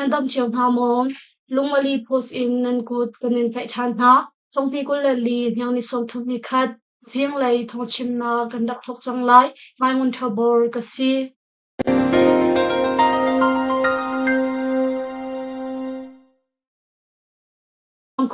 Nan dam cio hna maw? Lungmali post in nan kut kan in tlaih ṭhan hna. Thongti 24 hniang ni 31 zinglei thawngchimnak kan rak thawk cang lai. Mai Ngun Thabor ka si.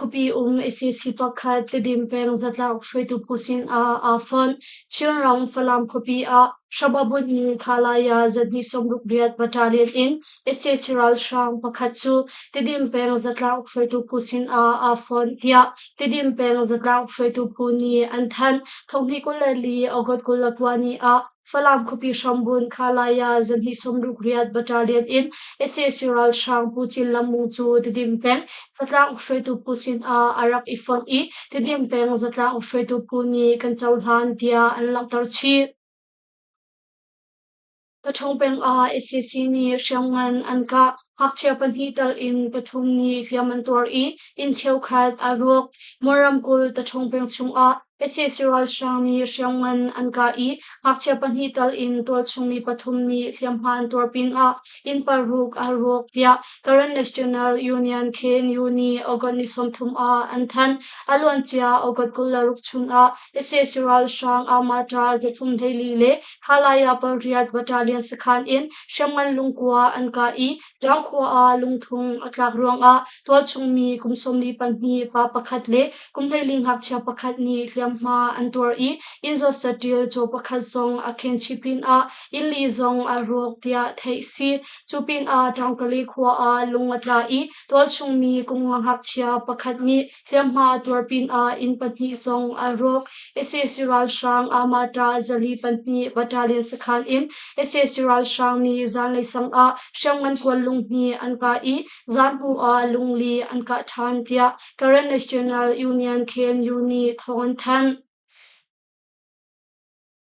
Khuapi um sac pakhat Tedim peng zatlak hruaitu phu sinah aa fonh. Chinram Falam khuapi ah hram a bunhmi Khalaya zahnih 68 battalion in sac ralhrang pakhat cu Tedim peng zatlak hruaitu phu sinah aa fonh tiah Tedim peng zatlak hruaitu phu nih an thanh. Thonghnih 24 August 29 ni ah Falam khuapi hrambunh Khalaya zahnih 68 battalion in sac ralhrang Pu Cin Lam Mung cu Tedim peng zatlang hruaitu phu sinah a rak i fonh i Tedim peng zatlang hruaitu phu nih kan cohlan tiah an langhter chih. Taṭhawng peng ah sac nih hriamngan an kah. Ngakchia pahnih tal in pathum nih hliam an tuar i inn cheukhat aa rawk. Maw ramkulh Taṭhawng peng chungah sac ralhrang nih hriamngan an kah i ngakchia pahnih tal in tualchung mi pathum nih hliamhma an tuar pinah inn paruk aa rawk tiah Karen National Union KNU nih August ni 30 ah an thanh. A luancia August 26 chungah sac ralhrang Amata 324 le Khalaya pariat battalion sakhan in hriamngan lungkua an kah i Tlangkhua ah lungthung a tlak ruangah tualchung mi kum 42 pa pakhat le kum 14 ngakchia pakhat nih hliamhma an tuar i inn zawt saṭil caw pakhat zong a khen chih pinah inn li zong a rawk tiah theih si. Cu pinah Ṭaungkali khua ah lung a tla i tualchung mi kum nga ngakchia pakhat nih Hliamhma a tuar pinah inn pahnih zong a rawk. Sac ralhrang Amata zali pahnih battalion sakhan in sac ralhrang nih zanlei sang ah hriamngan kual lunghnih an kah i zan hnu ah lungli an kah ṭhan tiah Karen National Union KNU nih thawng an thanh.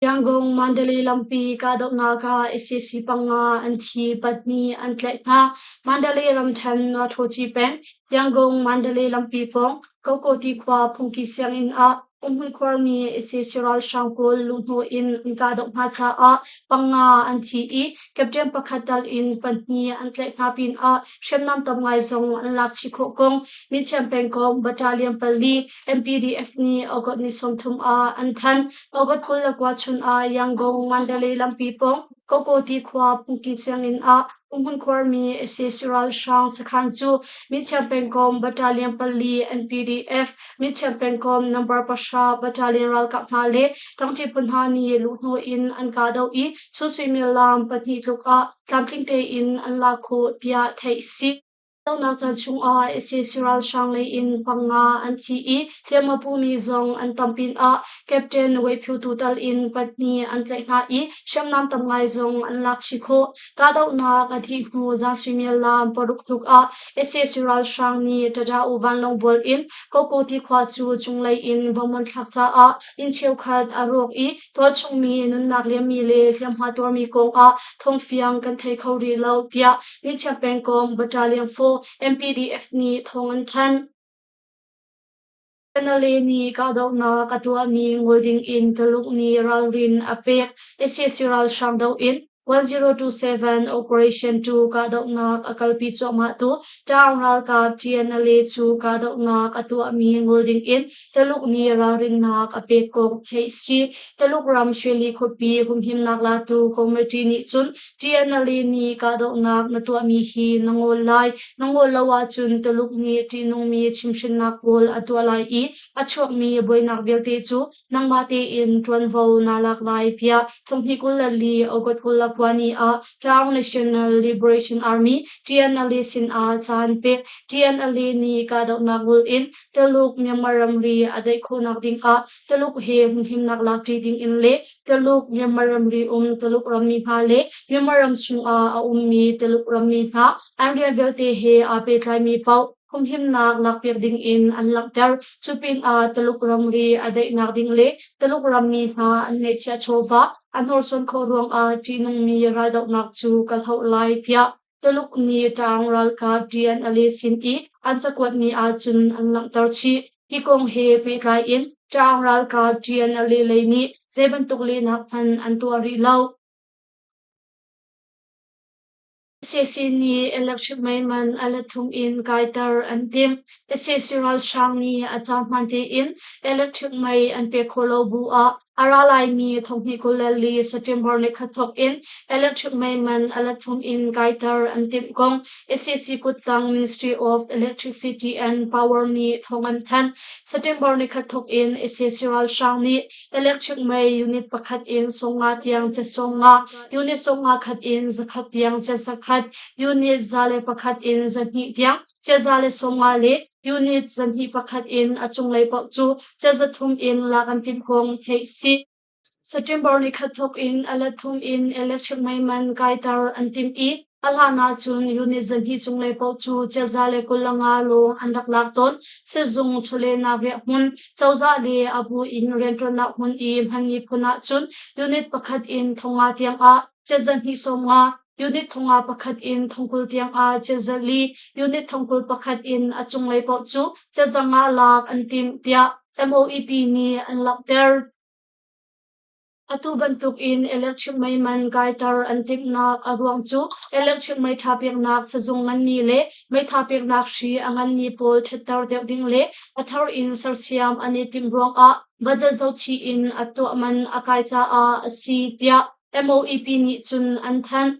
Yangon Mandalay lampi kahdohnak ah sac panga an thi, pahnih an tlaih hna. Mandalay ramṭhen Nuaṭhawci peng, Yangon Mandalay lampi pawng Kokoti khua phungki sianginn ah umhmun khuarmi sac ralhrang pawl luhhnawh in an kahdoh hna caah panga an thi i captain pakhat tal in pahnih an tlaih hna pinah hriamnam tam ngai zong an lak chih khawh kong Minchiam pengkomh battalion pali MPDF nih August ni 30 ah an thanh. August 29 chun ah Yangon Mandalay lampi pawng Kokoti khua phungki sianginn ah umhmun khuarmi sac ralhrang sakhan cu Minchiam pengkomh battalion pali NPDF Minchiam pengkomh number pahra battalion ralkap hna le ṭangṭi phu hna nih luhhnawh in an kahdoh i chun suimilam pahnih tluk ah tlamtling tein an lak khawh tiah theih a si. Dohnak caan chungah sac ralhrang lei in panga an thi i hliam a pumi zong an tam pinah Captain Wei Phyu tu tal in pahnih an tlaih hna i hriamnam tam ngai zong an lak chih khawh. Kahdohnak a dih hnu zan suimilam paruk tluk ah sac ralhrang nih Tada U vanlawng bual in Kokoti khua cu cunglei in bomb an thlak caah inn cheukhat a rawk i tualchungmi nunnak liammi le hliamhma tuarmi kongah thawngfiang kan thei kho rih lo tiah Minchia pengkomh Battalion 4 MPDF nih thawng an thanh. NLA nih kahdohnak a tuahmi ngol dingin Tuluk nih ralrin a pek. Sac ralhrang doh in 1027 Operation 2 kahdohnak a kalpi cuahmahtu Ṭaang ralkap TNLA cu kahdohnak a tuahmi ngol dingin Taluk nih ralrinnak a pek kong theih si. Taluk ram Shweli khuapi humhimnak latu committee nih cun TNLA nih kahdohnak na tuahmi hi na ngol lai. Na ngol lo ahcun Taluk nih ṭihnungmi chimhhrinnak pawl a tuah lai i a chuakmi buainak vialte cu nangmah tein ṭuanvo naa lak lai tiah thonghnih 24 August 29 ni ah Ṭaung National Liberation Army TNLA sinah ca an pek. TNLA nih kahdohnak ngol in Taluk Myanmar ramri a daih khawhnak dingah Taluk he humhimnak lakṭi dingin le Taluk Myanmar ramri um Taluk rammi hna le Myanmar ram chungah a ummi Taluk rammi hna an rian vialte he aa pehtlaimi paoh humhimnak lakpiak dingin an langhter. Cu pinah Taluk ramri a daihnak ding le Taluk rammi hna an ngeihchiah chawva a hnorsuan khawh ruangah ṭihnungmi raldohnak cu kal hauh lai tiah Tuluk nih ṭaang ralkap TNLA sin i an cakuatmi ahcun an langhter chih. Hi kong he pehtlai in ṭaang ralkap TNLA lei nih zei bantuk lehnak hmanh an tuah rih lo. Sac nih electric mei man a let thum in kaiter an timh. Sac ralhrang nih a caan hmaan tein electric mei an pek khawh lo bu ah a ra laimi thonghnih 24 September nikhat thawk in electric mei man a let thum in kaiter an timh kong sac kuttang Ministry of Electricity and Power nih thawng an thanh. September nikhat thawk in sac ralhrang nih Electric mei unit pakhat in 50 tiang cat 50, unit 51 in 100 tiang cat 100, unit 101 in 200 tiang cat 150 le unit 201 in a cunglei paoh cu cat 300 in lak an timh kong theih si. September nikhat thawk in a let thum in electric mei man kaiter an timh i A hlan ahcun unit 200 cunglei paoh cu 125 lawng an rak lak tawn. Sizung chawlehnak riahhmun, cozah le a bu in rianṭuannak hmun i hmanmi phun ahcun unit pakhat in 50 tiangah 250, unit 51 in 20 tiangah 400, unit 21 in a cunglei paoh cu 500 lak an timh, tiah MOEP nih an langhter. Atu bantuk in electric mei man kaiter an timhnak a ruang cu electric meitha peknak sazung nganmi le meitha peknak hri a nganmi pawl ṭhatter deuh ding le a thar in sersiam an i timh ruangah budget zohchih in a tuah man a kai caah a si, tiah MOEP nih cun an thanh.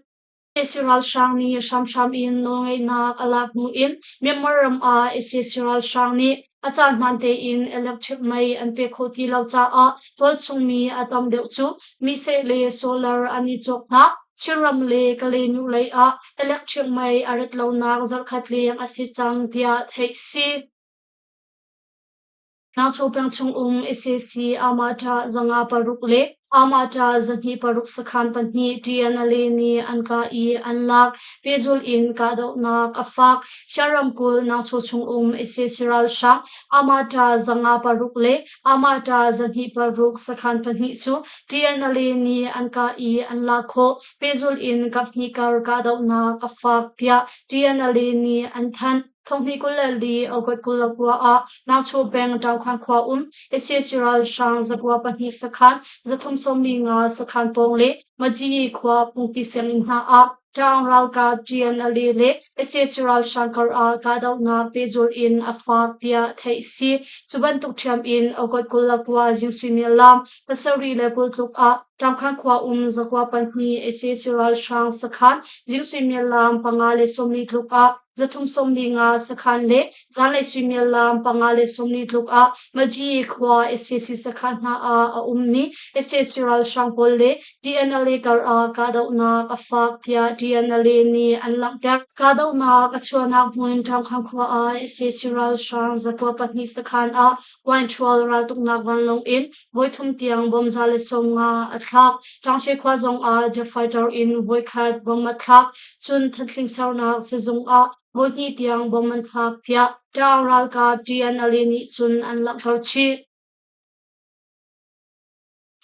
Sac ralhrang nih hramhram in nawlngeihnak a lak hnu in Myanmar ram ah sac ralhrang nih a caan hmaan tein electric mei an pek khawh ti lo caah tualchung mi a tam deuh cu miseh le solar an i cawk hna. Chinram le Kalay-nu lei ah electric mei a rat lonak zarhkhat leng a si cang tiah theih si. Nangcho peng chungum sac Amata 506 le Amata 206 sakhan pahnih TNLA nih an kah i an lak. Pehzulh in kahdohnak a fak. Shan ramkulh Nangcho chungum sac ralhrang Amata 506 le Amata 206 sakhan pahnih cu TNLA nih an kah i an lak khawh. Pehzulh in kaphnih kar kahdohnak a fak tiah TNLA nih an thanh. Thonghnih 24 August 29 ah Nangcho peng Ṭaukhan khua um sac ralhrang zakua pahnih sakhan 345 sakhan pawng le Magyi khua pungpi sianginn hna ah Ṭaang ralkap TNLA le sac ralhrang kar ah kahdohnak pehzulh in a fak tiah theih a si. Cu bantuk ṭhiam in August 29 zing suimilam 7 le 20 tluk ah Ṭaangkhan khua um zakua pahnih sac ralhrang sakhan zing suimilam 5 le 40 tluk ah 345 sakhan le zanlei suimilam 5 le 40 tluk ah Magyi khua sac sakhan hna ah a ummi sac ralhrang pawl le TNLA kar ah kahdohnak a fak tiah TNLA nih an langhter. Kahdohnak a chuahnak hmun Ṭangkhang khua ah sac ralhrang zakua pahnih sakhan ah Kuainṭhual raltuknak vanlawng in voithum tiang bom 150 a thlak. Ṭangṭhe khua zong ah jet fighter in voikhat bom a thlak. Cun Thantling sernak sizung ah voihnih tiang bom an thlak tiah Ṭaang ralkap TNLA nih cun an langhter chih.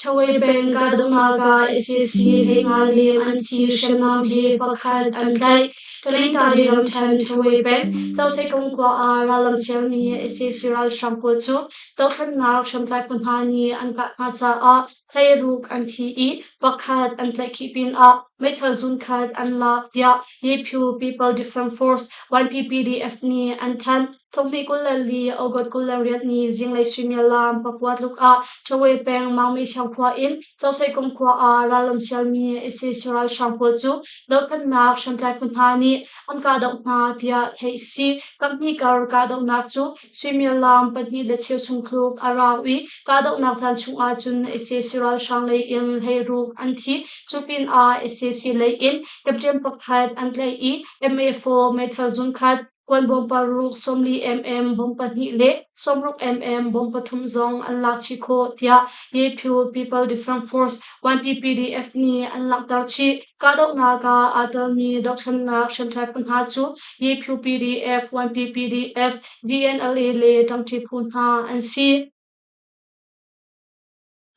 Ṭhawe peng kahdohnak ah sac 15 leng an thi hriamnam he pakhat an tlaih. Taningtari ramṭhen Ṭhawe peng Coseikung khua ah rallam chiami sac ralhrang pawl cu dothlennak hriamtlai phu hna nih an kah hna caah 16 an thi i pakhat an tlaihkhih pinah meithal zunkhat an lak tiah Yephu People Defence Force YPPDF nih an thanh. Thonghnih 24 August 28 ni zinglei suimilam 9 tluk ah Ṭhawe peng Maungmi khua in Coseikung khua ah rallam sialmi sac ralhrang pawl cu dohthlennak hriamtlai phu hna nih an kahdoh hna tiah theih a si. Kaphnih kar kahdohnak cu suimilam pahnih le cheu chung tluk a rau i kahdohnak caan chung ahcun sac ralhrang lei in 16 an thi. Cu pinah sac lei in captain pakhat an tlaih i MA4 meithal zungkhat Kuanbawm paruk 40 mm bawm pahnih le 60 mm bawm pathum zong an lak chih khawh tiah Yephu People Defence Force YPPDF nih an langhter chih. Kahdohnak ah aa telmi dohthlennak hriamtlai phu hna cu Yephu PDF, YPPDF, DNLA le ṭangṭi phu hna an si.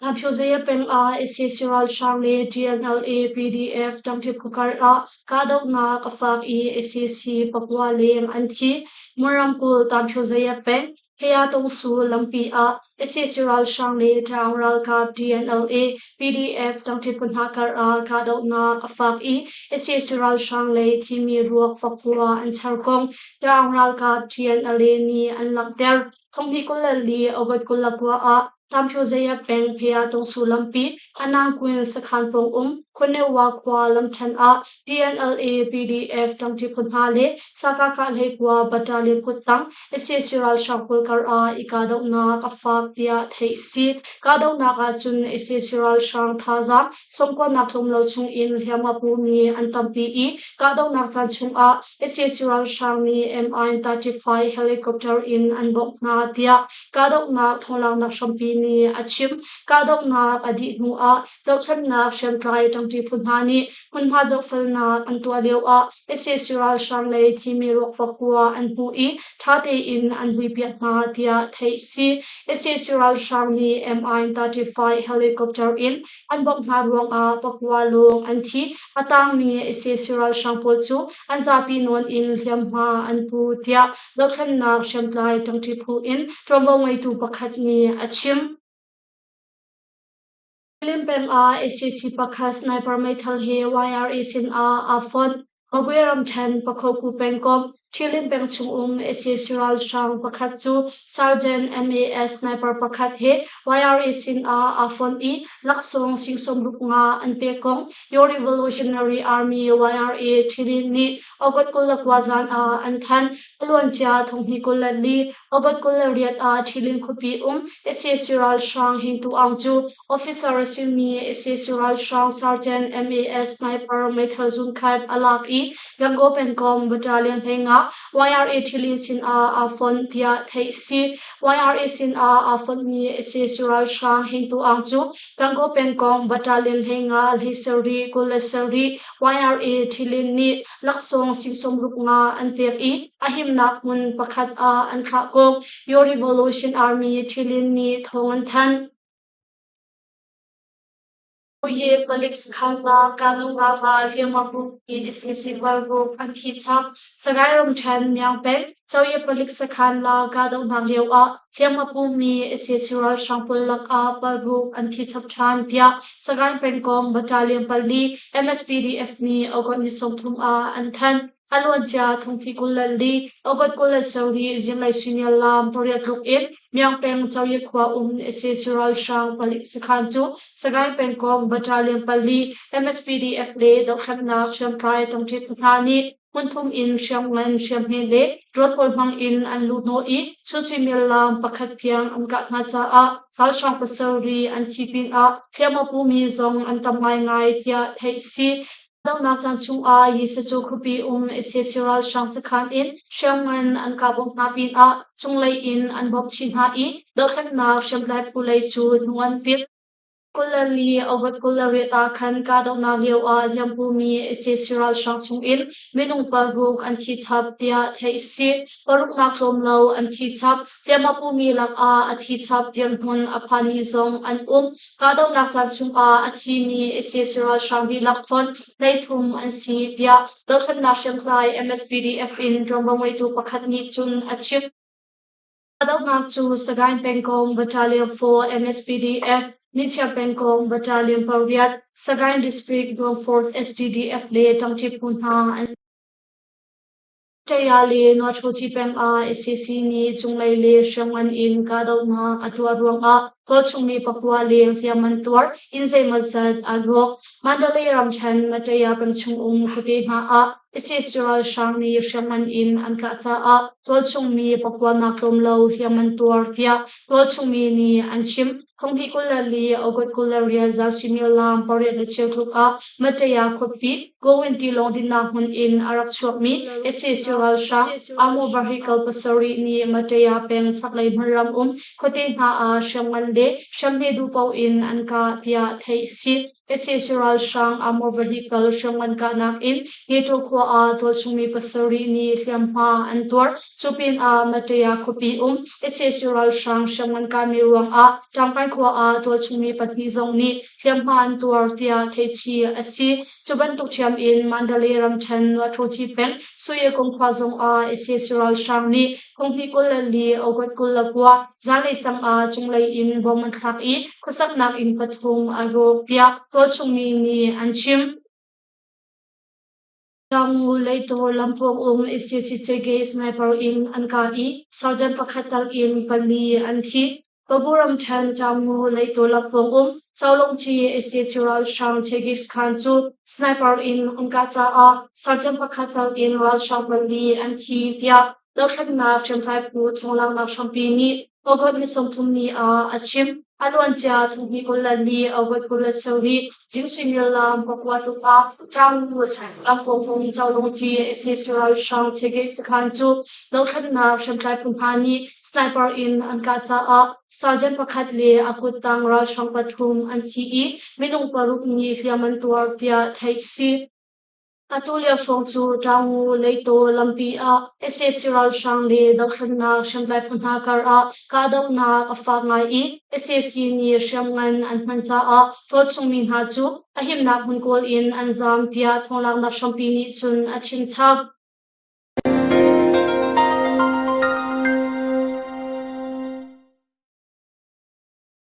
Hnaphyozaya peng ah sac ralhrang le TNLA PDF ṭangṭi phu kar ah kahdohnak a fak i sac pakua leng an thi. Mon ramkulh Tamphyozaya peng. Phayatongsu lampi ah sac ralhrang le Ṭaung ralkap TNLA, PDF ṭangṭi phu hna kar ah kahdohnak a fak i sac ralhrang lei thimi ruak pakua an char kong Ṭaung ralkap TNLA nih an langhter. Thonghnih 24 August 29 ah Tamphyozaya peng Phayatongsu lampi Anangkwin sakhan pawng um Khuanewa khua lamṭhen ah TNLA, PDF ṭangṭi phu hna le Sakakah hleikua battalion kuttang sac ralhrang pawl kar ah i kahdohnak a fak tiah theih a si. Kahdohnak ahcun sac ralhrang thazaang sawmkuanak tlawmlo chung in hliam a pumi an tampi i kahdohnak caan chungah sac ralhrang nih Mi-35 helicopter in an bawmh hna tiah kahdohnak thawnglanghnak hrampi nih a chim. Kahdohnak a dih hnu ah dohthlennak hriamtlai ṭangṭi phu hna nih hmunhma zohfelnak an tuah lioah sac ralhrang lei thimi ruak pakua an hmuh i ṭha tein an vuipiak hna tiah theih a si. Sac ralhrang nih Mi-35 helicopter in an bawmh hna ruangah pakua lawng an thi. A tangmi sac ralhrang pawl cu an zapi nawn in hliamhma an pu tiah dohthlennak hriamtlai ṭangṭi phu in ṭuanvo ngeitu pakhat nih a chim. Lim peng ah sac pakhat sniper meithal he YRA sin ah aa fonh. Magwe ramṭhen Pakhoku pengkomh Ṭhilin peng chungum sac ralhrang pakhat cu Sergeant MAS sniper pakhat he YRA sin ah aa fonh i laksawng sing 65 an pek kong Your Revolutionary Army YRA Ṭhilin nih August 29 zan ah an thanh. A luancia thonghnih 24 August 28 ah Ṭhilin khuapi um sac ralhrang Hingtu Aung cu officer a simi sac ralhrang Sergeant MAS sniper meithal zunkhat a lak i Gangaw pengkomh battalion 15 YRA Ṭhilin sinah aa fonh tiah theih a si. YRA sinah aa fonhmi sac ralhrang Hingtu Aung cu Gangaw pengkomh battalion 15 27 27 YRA Ṭhilin nih laksawng sing 65 an pek i a himnak hmun pakhat ah an thlah kong Your Revolution Army Ṭhilin nih thawng an thanh. Ye palik sakhan ah kahdohnak ah hliamhma in sac ralruk an thi chap. Sagaing ramṭhen Myaung peng Coye palik sakhan la kahdohnak lio ah hliamhma pumi sac ralhrang pawl lakah paruk an thi chap ṭhan tiah Sagaing pengkomh battalion pali MSPDF nih August ni 30 ah an thanh. A luancia thongthi 24 August 27 zinglei suimilam pariat tluk in Myaung peng Coye khua um sac ralhrang palik sakhan cu Sagaing pengkomh battalion pali MSPDF le dohthlennak hriamtlai tongṭi hna nih hmunthum in hriamngan hriamhme le rawt pawl hmang in an luhhnawh i chun suimilam pakhat tiang an kah hna caah ralhrang pasarih an thi pinah hliam a pumi zong an tam ngaingai tiah theih a si. Dohnak caan chungah Yisacu khuapi um sac ralhrang sakhan in hriamngan an kah bawmh hna pinah cunglei in an bawmh chih hna i dohthlennak hriamtlai phu lei cu hnu an pit. Kulali August 28 ah khan kahdohnak lio ah hliampumi sac ralhrang chungin minung paruk an thi chap tiah theih a si. Paruknak tlawm lo an thi chap. Hliam a pumi lakah a thi chap dirhmun a phanmi zong an um. Kahdohnak caan chungah a thimi sac ralhrang dihlak fonh 33 an si tiah dothlatnak hriamtlai MSPDF in ṭuanvo ngeitu pakhat nih cun a chim. Kahdohnak cu Sagaing pengkomh Battalion 4 MSPDF, Minchia pengkomh Battalion pariat, Sagaing District Ground Force SDDF le ṭangṭi phu hna an Ṭaya le Nuaṭhoci peng ah sac nih cunglei le hriamngan in kahdohnak a tuah ruangah tualchung mi pakua leng hliam an tuar, inn zeimawzat aa rawk. Mandalay ramṭhen Mataya peng chungum khuate hna ah sac ralhrang nih hriamngan in an kah caah tualchung mi pakuanak tlawm lo hliam an tuar tiah tualchung mi nih an chim. Thonghnih 24 August 28 zan suimilam pariat le cheu tluk ah Mataya khuapi Gowin tilawng dinnak hmun in a rak chuakmi sac ralhrang armor vehicle pasarih nih Mataya peng chaklei hmunram um khuate hna ah hriamngan le hriamhme duhpoh in an kah tiah theih a si. Sac ralhrang armor vehicle hriamngan kahnak in Hyeto khua ah tualchungmi pasarih nih hliamhma an tuar. Cu pinah Mataya khuapi um sac ralhrang hriamngan kahmi ruangah Ṭangpai khua ah tualchungmi pahnih zong nih hliamhma an tuar tiah theihchih a si. Cu bantuk ṭhiam in Mandalay ramṭhen Nuaṭhoci peng Suyekung khua zongah sac ralhrang nih Phunghnih 24 August 29 zanlei sang ah cunglei in bom an thlak i khuasaknak inn pathum a rawk tiah tualchungmi nih an chim. Tamu Leitaw lampawng um SCCK sniper in an kah i sergeant pakhat tal in pali an thi. Pagu ramṭhen Tamu Leitaw lampawng um Cawlongci SCC ralhrang Chegis Khan cu sniper in an kah caah sergeant pakhat tal in ralhrang pali an thi tiah dothlatnak hriamtlai phu thawnglanghnak hrampi nih August ni 30 ni ah a chim. A luancia thonghnih 24 August 27 zing suimilam pakua tluk ah Ṭangnu lamkawng Cawlongci sac ralhrang Chege sakhan cu dothlatnak hriamtlai phu hna nih sniper in an kah caah sergeant pakhat le a kuttang ralhrang pathum an thi i minung paruk nih hliam an tuar tiah theih si. Atu lio hrawng cu Taungu Leitaw lampi ah sac ralhrang le dothlatnak hriamtlai phu hna kar ah kahdohnak a fak ngai i sac nih hriamngan an hman caah tualchung mi hna cu a himnak hmun kawl in an zaam tiah thawnglaknak hrampi nih cun a chimchap.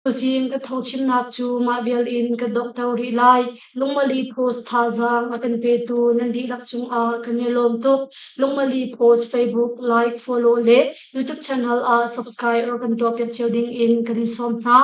Tuzing ka thawngchimnak cu mah vial in ka donghter rih lai. Lungmali Post thazaang a kan petu nan dihlak cungah kan i lawm tuk. Lungmali Post Facebook like, follow le YouTube channel ah subscribe rak kan tuahpiak cio ding in kan in sawm hna.